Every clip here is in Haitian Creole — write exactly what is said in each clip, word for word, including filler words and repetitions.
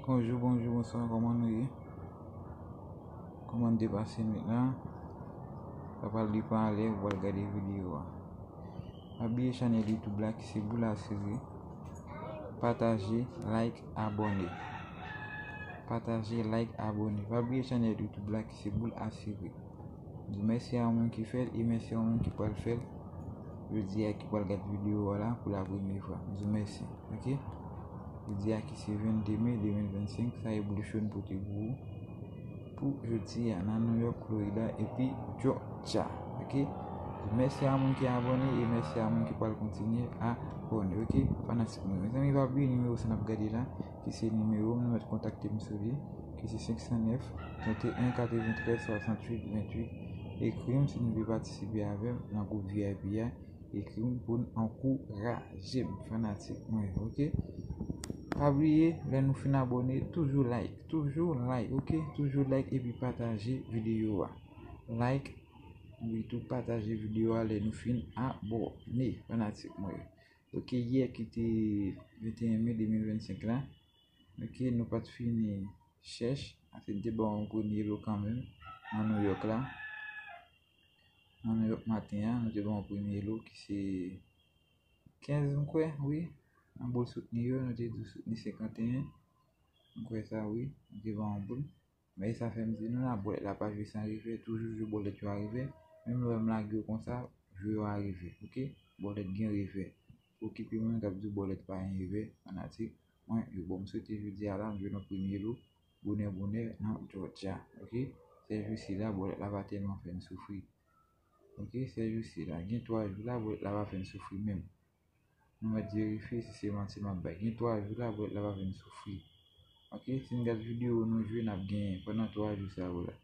Bonjou, bonjou, bonswa, kòman nou ye? Kòman n te pase nwit la? Sa pral depann lè ou pral gade videyo a. Pa bliye chanèl YouTube la ki se Boul Asire. Pataje, like, abòne. Pataje, like, abòne. Pa bliye chanèl YouTube la ki se Boul Asire. M di mèsi a yon moun ki fè l e mèsi a yon moun ki pral fè l jodi a, ki pral gade videyo a la pou la premye fwa. M di mèsi, oke? Jodi a ki se vennde me de mil vennsenk, sa e Boul Cho n pote pou ou pou jodi a nan New York, Florida epi Georgia, oke? Mèsi a moun ki abòne e mèsi a moun ki pral kontinye abòne, oke? Fanatik mwen, mezanmi, pa bliye nimewo sa n ap gade la, ki se nimewo m, nou mèt kontakte m sou li, ki se senk san nèf, trannteyen, katreventrèz, swasanntuit, venntuit. Ekri m si nou vle patisipe avè m nan gwoup V I P a. Ekri m pou n ankouraje m, fanatik mwen, oke? Pa bliye, lè nou fin abòne, toujou like, toujou like, oke? Toujou like epi pataje videyo a. Like, epi tou pataje videyo a lè nou fin abòne, fanatik mwen. Oke, yè ki te vennteyen me de mil vennsenk la, oke, nou pa t fini chèch, paske n te ba w yon premye lo kanmenm nan New York la. Nan New York maten an, nou te ba w yon premye lo ki se kenz, m kwè, wi. Nan boul soutni yo, nou te di w soutni senkanteyen. M kwè sa, wi. Nou te ba w yon boul. Men sa fè m di nou la, bòlèt la pa jwe san revè. Toujou jwe bòlèt yo a revè. Menm lè m lage yo konsa, jwe yo a revè, oke? Bòlèt gen revè. Okipe moun k ap di w bòlèt pa gen revè, fanatik mwen yo. Bon, m swete jodi a la, m jwenn yon premye lo, bonè, bonè, nan Georgia, oke? Sèl jou sila, bòlèt la pa tèlman fè n soufri. Oke, sèl jou sila. Gen twa jou la, bòlèt la pa fè n soufri menm. Nou mèt verifye si se manti m ap bay. Gen twa jou la, bòlèt la pa fè n soufri. Oke, si n gad videyo nou jwe, n ap genyen pandan twa jou sa yo la.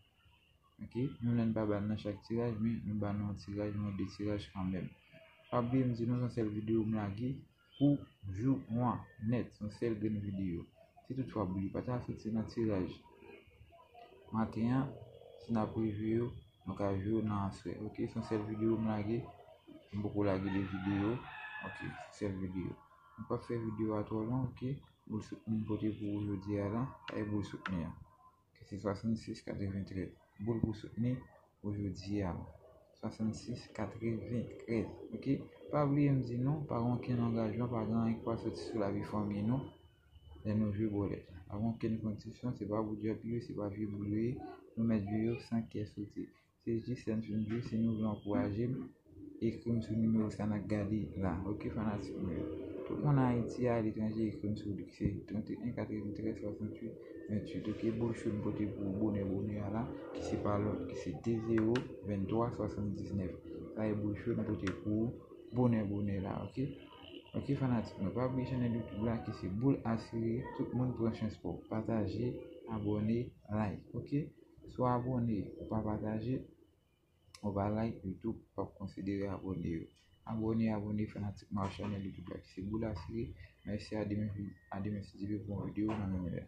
Oke, menm lè n pa ba l nan chak tiraj, men nou ba nou yon tiraj, yon de tiraj kanmenm. Pa bliye m di nou se yon sèl videyo m lage pou jou an nèt, se yon sèl grenn videyo. Si toutfwa boul pa ta soti nan tiraj maten an, si n ap rejwe yo, nou ka jwe yo nan aswè. Oke, se yon sèl videyo m lage. M poko lage de videyo. Oke, se sèl videyo. M p ap fè videyo a twò long, oke? Boul soutni m pote pou ou jodi a la, sa e boul soutni an, ki se swasannsis katreventrèz. Boul pou soutni pou jodi a, swasannsis katreventrèz, oke? Pa bliye m di nou, pa gen okenn angajman, pa gen anyen ki pral soti sou lavi fanmi nou lè nou jwe bòlèt la. Pa gen okenn kondisyon, se pa pou djòb yo, se pa vye boul yo ye, nou mèt jwe yo san kè sote. Se jis lè n fin jwe, si nou vle ankouraje m, ekri m sou nimewo sa n ap gade la, oke, fanatik mwen yo. Tout moun Ayiti, aletranje, ekri m sou li, ki se trannteyen, katreventrèz, swasanntuit, venntuit, oke? Boul cho n pote pou ou bonè, bonè a la, ki se pa lòt, ki se de zewo venntwa swasanndiznèf. Sa e boul cho n pote pou ou bonè, bonè la, oke? Oke, fanatik mwen, pa bliye chanèl YouTube la, ki se Boul Asire, tout moun pran chans pa w. Pataje, abòne, like, oke? Si w abòne, ou pa pataje, ou pa like, YouTube p ap konsidere abòne yo. Abòne, abòne, fanatik mwen, ak chanèl YouTube la, ki se Boul Asire. Mèsi, a demen, a demen si Dye vle pou yon videyo nan menm lè.